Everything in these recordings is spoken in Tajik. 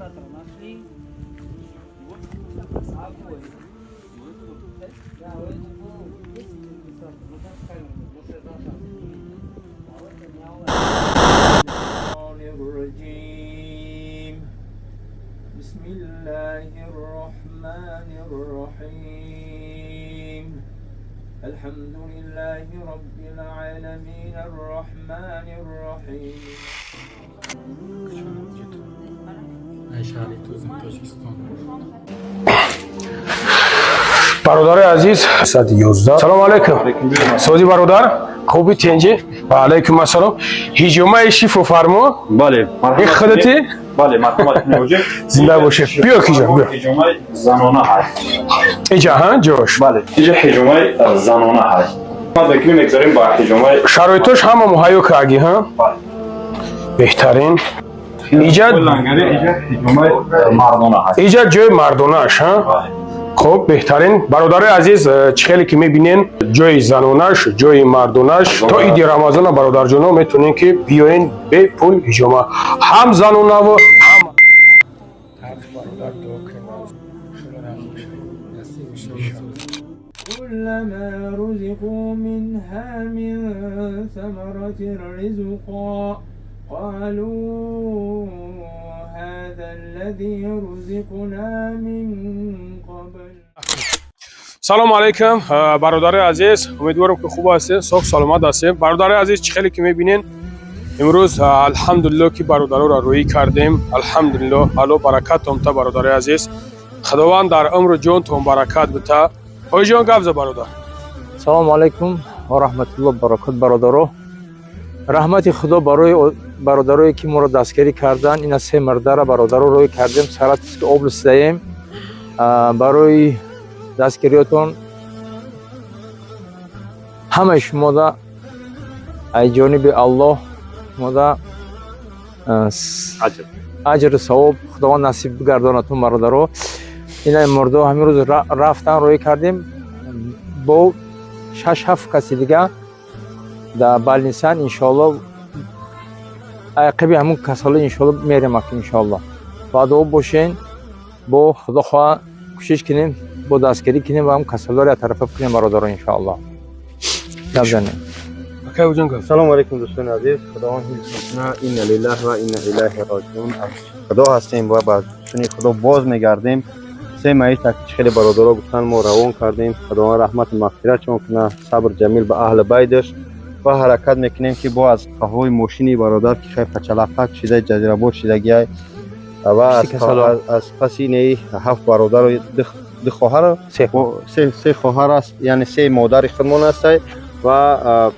Регистратор нашли. Обои. Да, у этого был есть регистратор, но там с камерой, может, я зажал. А вот это не Аллах. الرجيم. بسم الله الرحمن الرحيم. الحمد لله رب العالمين الرحمن الرحيم. Ай шаҳри Тузин, Тоҷикистон. Бародари азиз, соати 11. Салому алайкум, сози бародар, хуби, тенҷи? Ва алайкум ассалом. Ҳиҷомаи шифо фармо. Бале. Ин худати? Бале, марҳамат кунед, ҳоҷӣ. Зинда бошед. Биё, киҷо, биё. Ҳиҷомаи занона ҳаст. Иҷа ҳа ҷош? Бале, иҷа ҳиҷомаи занона ҳаст. Ма мекунем, мегзарем ба ҳиҷомаи. Шароитош ҳама муҳайё карди, ҳа? Бале. Беҳтарин. Иҷа? Лангари, иҷа ҳиҷомаи мардона ҳаст. Иҷа ҷои мардонааш, ҳа? Бале. Хуб, беҳтарин. Бародарои азиз, чӣ хеле ки мебинен, ҷои занонаш, ҷои мардонаш. То иди Рамазона, бародарҷоно, метонен, ки биёен, бепул ҳиҷома, ҳам занонаву ҳам. Бародар, дуо кунем. كلما رزقوا منها من ثمرة رزقا قالوا هذا الذي رزقنا من قبل. Салому алайкум, бародари азиз, умедворам, ки хуб ҳастед, соҳ саломат ҳастед. Бародари азиз, чӣ хеле ки мебинен, имрӯз, алҳамдулилло, ки бародароро рӯӣ кардем. Алҳамдулилло, Алло баракатон та. Бародари азиз, Худованд дар умру ҷонтон баракат бита. Ҳоҷиҷон, гап за, бародар. Салому алайкум ва раҳматулло баракот, бародаро. Раҳмати Худо барои бародарое, ки моро дастгирӣ карданд. Ина се мардара, бародаро, рӯй кардем, Саратовский область даем. Барои дастгириётон ҳамаи шумода аз ҷониби Аллоҳ шумода Аҷр. аҷру савоб Худованд насиб бигардонатон, бародаро. Ина мурдо ҳамин рӯз рафтан, рӯй кардем бо шаш ҳафт каси дига дар больница н. Иншоалло, ақиби ҳамун касало, иншоалло, мерем аки, иншоалло. Ба дуо бошен. Бо Худо хоҳа, кӯшиш кунем, бо дастгирӣ кунем ва ҳам касалоро яктарафа кунем, бародаро, иншоалло. Гап занем. Акай ҷон, гап. Салому алайкум, дӯстони азиз. Худованд ҳифзтон кунад. Инна лиллаҳ ва инна илайҳи роҷиун. Аз Худо ҳастем ва ба сӯи Худо боз мегардем. Се маит, ки хеле бародаро гуфтанд, мо равон кардем. Худованд раҳмату мағфиратшон кунад, сабр ҷамил ба аҳли байташ. Ва ҳаракат мекунем, ки бо аз қаҳои мошини бародар, ки хеле пачалақак шида, ҷазирабод шидагиай, ва Пишти касало. аз паси инаи ҳафт бародару ду хоҳар. Се. Се хоҳар аст, яъне се модари худмон ҳастай ва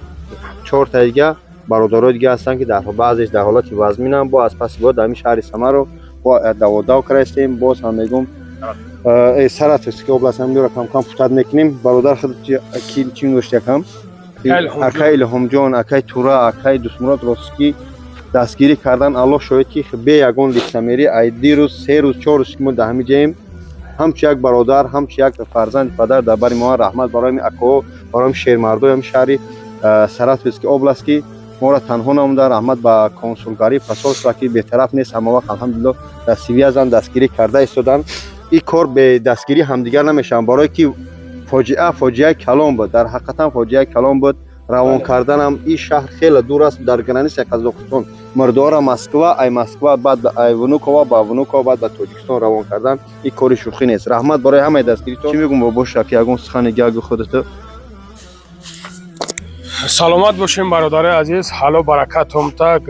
чорта дига бародарои дига ҳастанд, ки дар баъзеш дар ҳолати вазминанд. Бо аз паси бо дар ҳамин шаҳри Самаро бо даводав кардаистем. Боз ҳам мегӯм, Саратовский область ҳаминҷоро камкам путат мекунем. Бародар, худ ки чӣ гӯшт якам? Илҳомҷон. Акай Илҳомҷон, акай Тура, акай Дусмурод ростӣ дастгирӣ кардан. Аллоҳ шоҳид, ки бе ягон лицемерие, ай дирӯз, 3 рӯз, 4 рӯз, ки мо дар ҳамин ҷаем, ҳамчу як бародар, ҳамчу як фарзанди падар дар бари мо. Раҳмат барои ҳамин акоҳо, барои ҳамин шермардои ҳамин шаҳри Саратовский область, ки моро танҳо намуда. Раҳмат ба консулгарӣ, посольство, ки бетараф нест ҳама вақт, алҳамдулилло, дар связь ан, дастгирӣ карда истоданд. Ин кор бе дастгирӣ ҳамдигар намешаванд, барое ки фоҷиа фоҷиаи калон буд, дар ҳақиқатан фоҷиаи калон буд. Равон карданам ин шаҳр хеле дур аст, дар граница и Қазоқистон. Мурдора Москва, ай Москва баъд ай Внуково, ба Внуково баъд ба Тоҷикистон равон кардан, ин кори шӯхӣ нест. Раҳмат барои ҳамаи дастгиритон. Чӣ мегӯм, бобоша, ки ягон сухани гаги худато. Саломат бошем, бародари азиз, ҳало баракатом так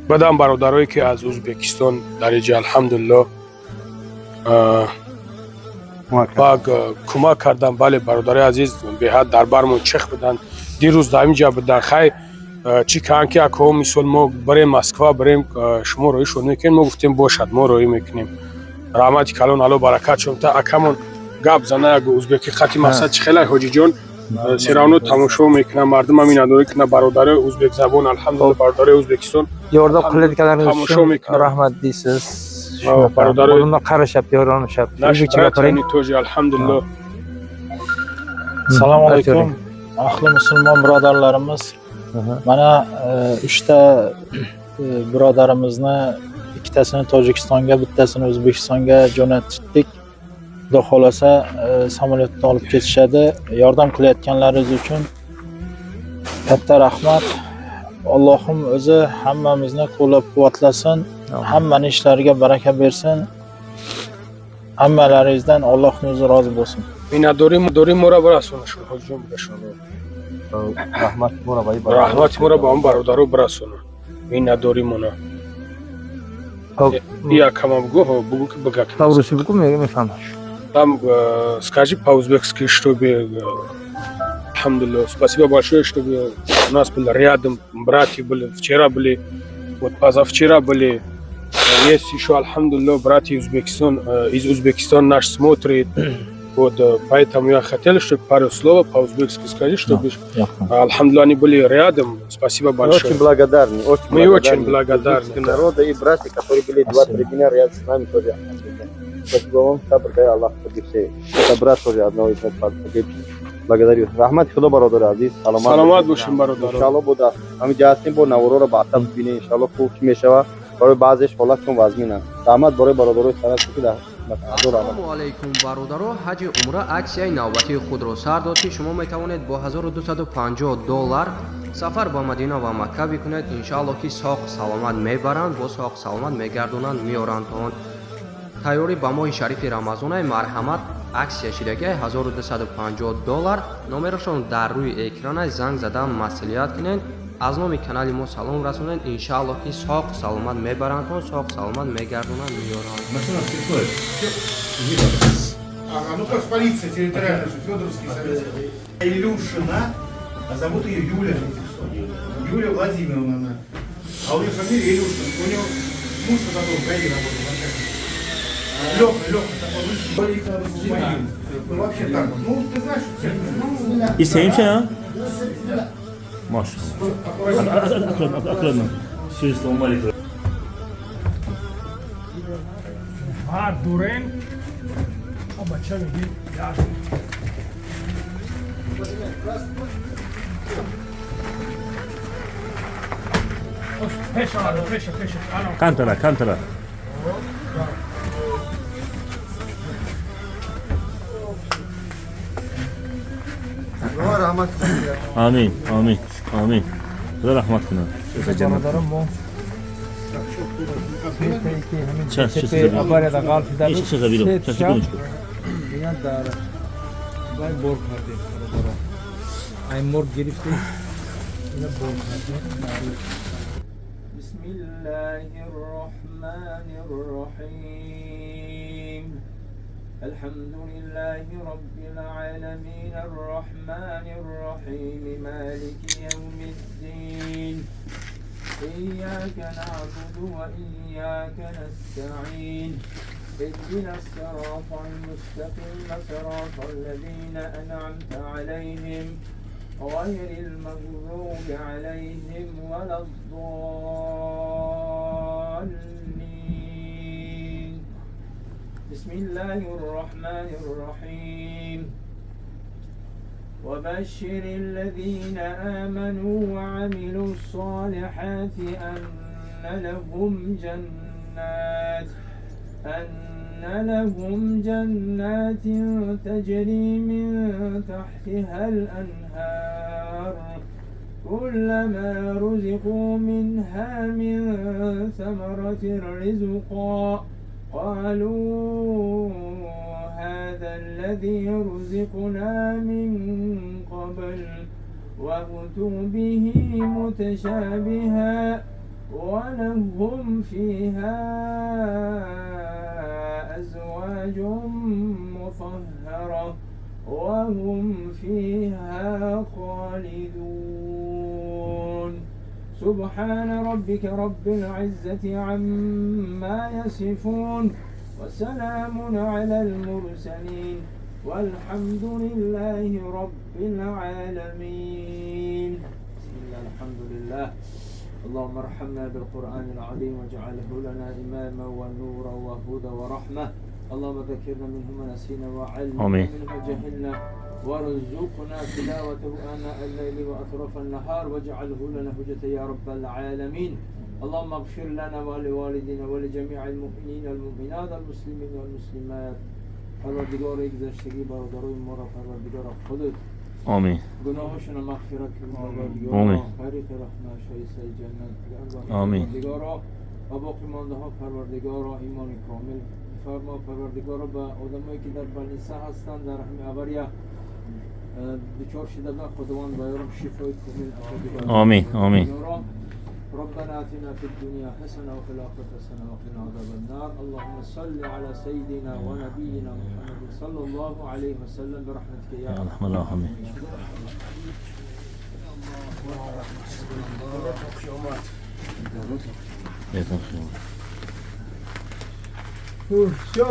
бадам. Бародарое, ки аз Ӯзбекистон дар иҷа, алҳамдулилло, ва кӯмак кардан. Бале, бародари азиз, беҳад дар бармон чех буданд, дирӯз дар инҷа буданд. Хай, чӣ каан, ки акоҳо, мисол, мо барем Москва, барем, шумо роҳишон мекунем. Мо гуфтем, бошад, мо роҳӣ мекунем. Раҳмати калон, ало баракат шон та. Акамон гап зана як узбеки хати. Мақсад чӣ хелай, ҳоҷиҷон, всё равно тамошо мекунам, мардумам миннатдорӣ кунад. Бародарои узбекзабон, алҳамдулилла, бародарои Ӯзбекистон Ёрдам qilayotganlaringiz Тамошо uchun мекунам. rahmat deysiz. Qo'limdan qarashyapti, yo'rlanishyapti. Наши O'zbekcha братья, gapiring. они тоже, alhamdulillah. Assalomu alaykum, ahli musulmon birodarlarimiz. Mana uchta birodarimizni Ikkitasini Tojikistonga, bittasini O'zbekistonga jo'natdik. Xudo xohlasa, samolyotda olib ketishadi. Yordam qilayotganlaringiz uchun katta rahmat. Allohim o'zi hammamizni qo'llab-quvvatlasin, hammani ishlariga baraka bersin. Hammalaringizdan Allohning o'zi rozi bo'lsin. Миннатдории моро бирасонашон, ҳоҷиҷон, бигашон. Раҳмат моро ба Раҳмати моро ба он бародаро бирасона, миннатдоримона. Хоб. Якама бугӯ, ҳо, бугӯ ки бигак. Ба русӣ бугӯ, мефаҳмам. Там скажи по-узбекски, чтобы алҳамдулиллоҳ, спасибо большое, чтобы у нас был рядом, братья были, вчера были, вот позавчера были. Есть еще, алҳамдулиллоҳ, братья Узбекистан, из Узбекистана наш смотрит. Вот, поэтому я хотел, чтобы пару слов по-узбекски скажи, чтобы, алҳамдулиллоҳ, они были рядом. Спасибо Мы большое. очень благодарны, очень Мы очень благодарны, узбекскому да. народу и братья, которые были 2-3 дня рядом с нами тоже. Спасибо вам, сабр дай Аллах погибший. Это брат тоже одного из нас погибших. Благодарю. Раҳмати Худо, бародари азиз. Саломат. Саломат бошем, бародаро. Иншаллоҳ, бо ҳамин ҷа ҳастем, бо навороро баъдтар бибинем. Иншаллоҳ, хуб чӣ мешава. Барои баъзеш ҳолат чун вазмин аст. Раҳмат барои бародарои санат ки дар Ассалому алайкум, бародаро! Ҳаҷи умра аксияи навбатии худро сар дод, ки шумо метавонед бо 1250 доллар сафар ба Мадина ва Макка бикунед. Иншаалло, ки соқ саломат мебаранд, бо соқ саломат мегардонанд, меоранд. Он тайёрӣ ба моҳи шарифи Рамазонай. Марҳамат, аксия шидагиай, 1250 доллар. Номерашон дар рӯи экранай, занг зада маслиҳат кунед, аз номи канали мо салом расонед. Иншаалло, ки соқ саломат мебарандтон, соқ саломат мегардонанд, меоранд. Машина спиртное. Ага, ну как полиция территориальная же, Федоровский, советский. Илюшина, а зовут ее Юля. Юля Владимировна она. А у нее фамилия Илюшина. У нее муж вот такой в ГАИ работал, начальник. Леха, Леха, такой лысый. Ну вообще так вот. Ну, ты знаешь, всех. İsteyim ha? Maşallah. Akıllı. Assalomu alaykum. Ҳар дурен бача меги. Пеша, пеша, пеша. Кантара, кантара. Раҳмат. Amin, amin, amin. Xudo rahmat qilsin. O'sha jannat. Бародарам, мо Сейчас, сейчас заберу. аварияда ғалфида Сейчас, сейчас заберу. Сейчас, секундочку. Дигар дар вай бор кардем, бародаро, ай мор гирифтем, ина бор кардем. بسم الله الرحمن الرحيم. الحمد لله رب العالمين الرحمن الرحيم مالك يوم الدين. إياك نعبد وإياك نستعين. اهدنا الصراط المستقيم، صراط الذين أنعمت عليهم غير المغضوب عليهم ولا الضالين. بسم الله الرحمن الرحيم. وبشر الذين آمنوا وعملوا الصالحات أن لهم جنات تجري من تحتها الأنهار. كلما رزقوا منها من ثمرة رزقا قالوا هذا الذي رزقنا من قبل وأتوا به متشابها ولهم فيها أزواج مطهرة وهم فيها خالدون. سبحان ربك رب العزة عما يصفون وسلام على المرسلين والحمد لله رب العالمين. بسم الله، الحمد لله. اللهم ارحمنا بالقرآن العظيم واجعله لنا إماما ونورا وهدى ورحمة. اللهم ذكرنا منه ما نسينا وعلمنا آمين. منه ما جهلنا وارزقنا تلاوته آناء الليل وأطراف النهار واجعله لنا حجة يا رب العالمين. اللهم اغفر لنا ولوالدينا ولجميع المؤمنين والمؤمنات المسلمين والمسلمات. پروردگار، گذشتگی برادرای ما را پروردگار خودت آمین. گناهاشون رو مغفرت کن پروردگارا. آمین. غریق رحمت شایسته جنت بگردان. آمین. پروردگارا، و باقی مانده ها پروردگارا ایمان کامل فرما. پروردگارا، به آدمایی که در больница هستند، در همین авария دچار شده بودن، خداوند بیارم شفای کامل عطا بگردان. آمین، آمین. پروردگارا، ربنا آتنا في الدنيا حسنة وفي الآخرة حسنة وقنا عذاب النار. اللهم صل على سيدنا ونبينا محمد صلى الله عليه وسلم برحمتك يا يا ارحم الراحمین. بهتون خیلی. Все.